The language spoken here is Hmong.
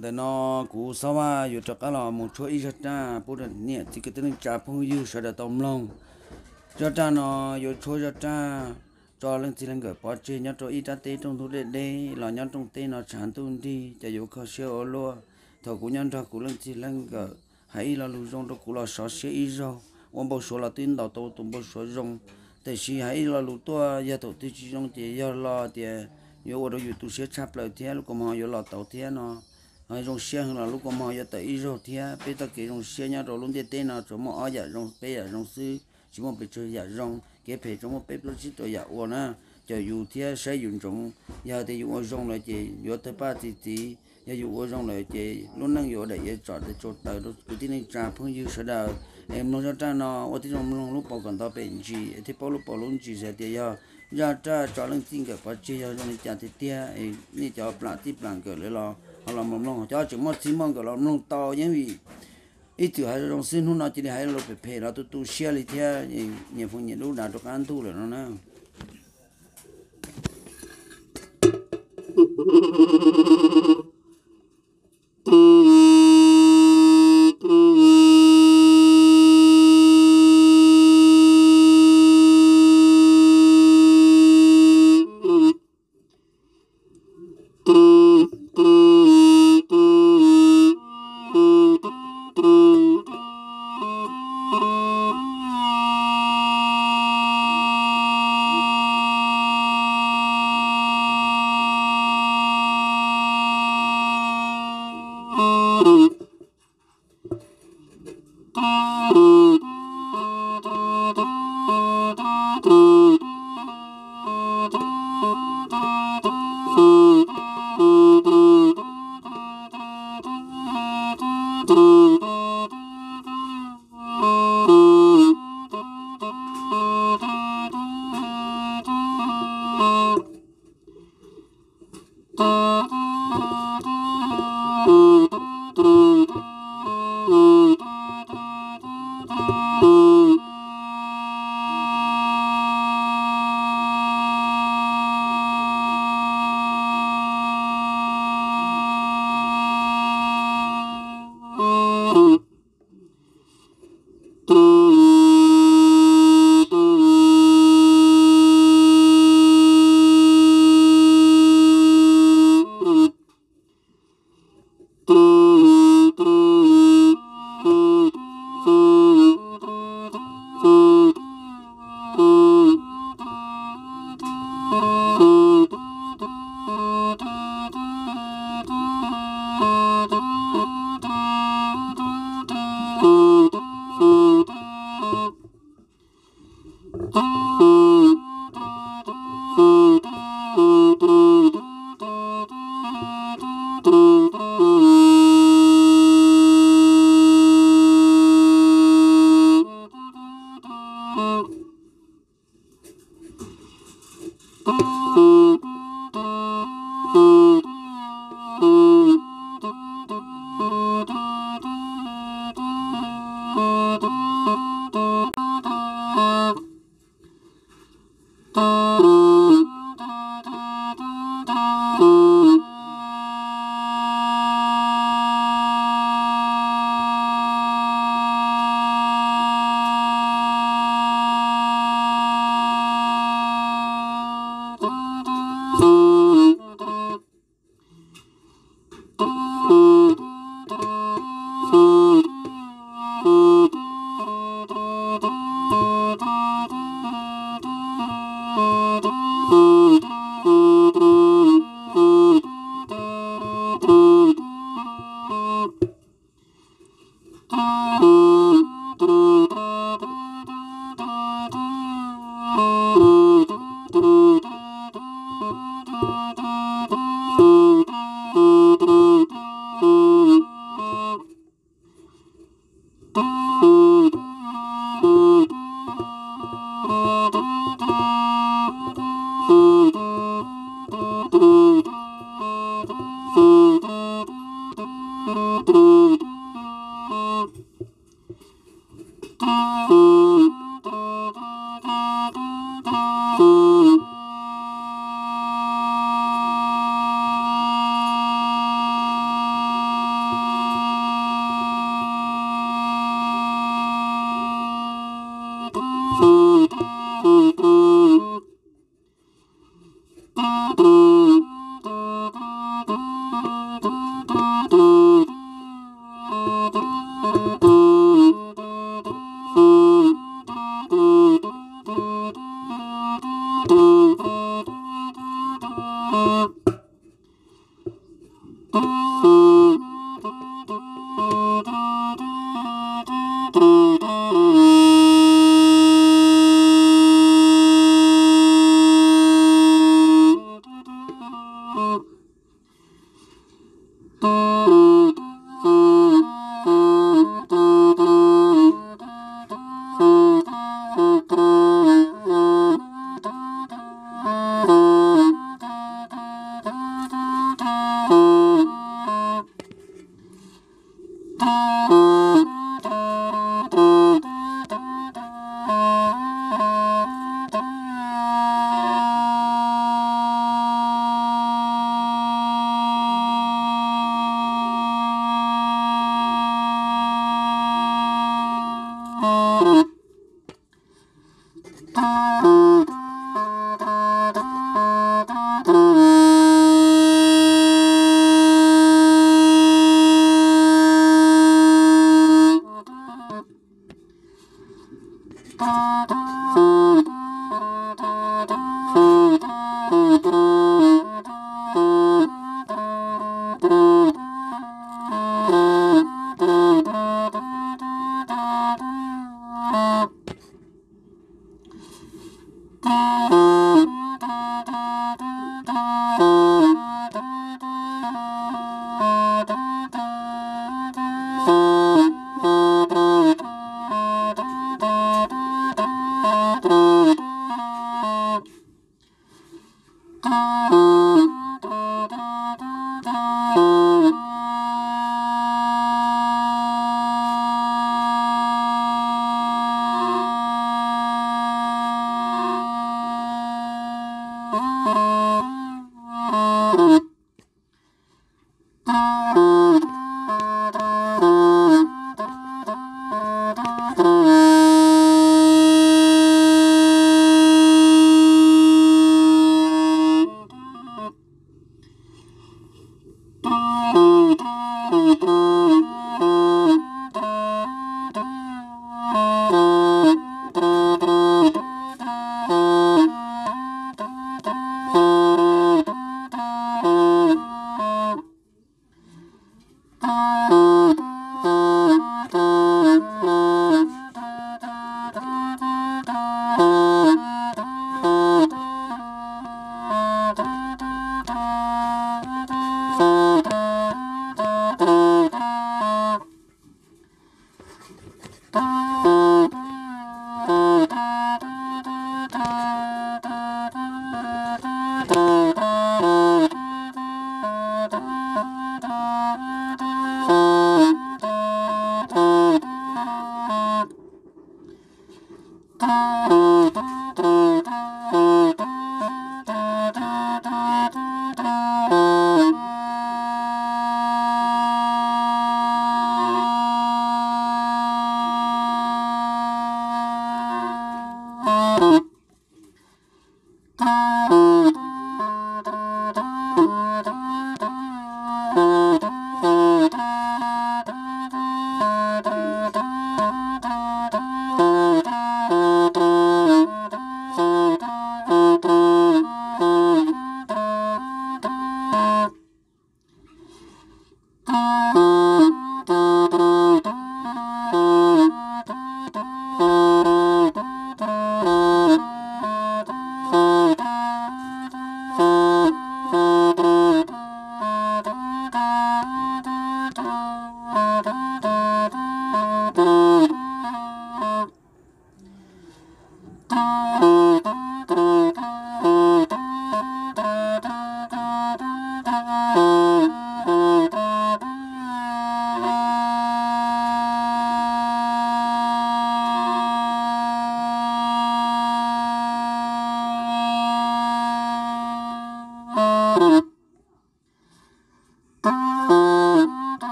Ntawm no kuv Xob Vaj yuav rov qab los mus tshuab ib zaj raj pub rau niam txiv kwv tij neej tsa phooj ywg sawv daws tau mloog. Zaj raj no yuav tshuab zaj raj tso leej txiv leej nkawm pov tseg nyob rau ib rab teb rooj ntug deb deb los nyob rooj teb no tshav ntuj nrig, ces yuav kho siab ua luaj. Thaum kuv nyob nrog kuv leej txiv leej nkawm hais ib lo lus zoo rau kuv los sov siab ib zaug, ua npau suav los twb ntaus tau tus npau suav zoo. Tiam sis hais ib lo lus tuaj yog thaum twg tsis zoo ces yog los tias yuav ua rau yus tu siab tshaj plaws thiab lub kaus mom yuav los tau thiab no. Ho zoo siab heev los lub kaus mom yuav tawm ib zaug thiab. Peb txoj kev zoo siab nyob rau lub ntiaj teb no tsuas muaj ob yam zoo peb yam zoo xwb, tsis muaj pes tsawg yam zoo. Kev phem tsuas muaj peb plaub tsib rau yam ua na. Caum yus thiab saib yus ntsoov, yog tias yus ua zoo lawm ces yuav tawg paj txi txiv, yog yus ua zoo lawm ces lub neej yuav daim iav tsom daim tsaus taws rau kwv tij neej tsa phooj ywg sawv daws. Es mloog zaj raj no ua tib zoo mloog lub paus kom nto pem ntsis es thiaj paub lub paus lub ntsis hais tias yog zaj raj tso leej txiv nkawm pov tseg yog zoo li cas tiag tiag. Nej cov plam txij plam nkawm lawm los ho los mloog mloog, cov tseem muaj txij muaj nkawm los mloog tau yeej vim ib txwm hais zoo zoo xwb, hnub no cia li hais lo lus phem phem los tu tu siab li thiab, nyias foom nyias dub dav rau qab ntuj lawm no na.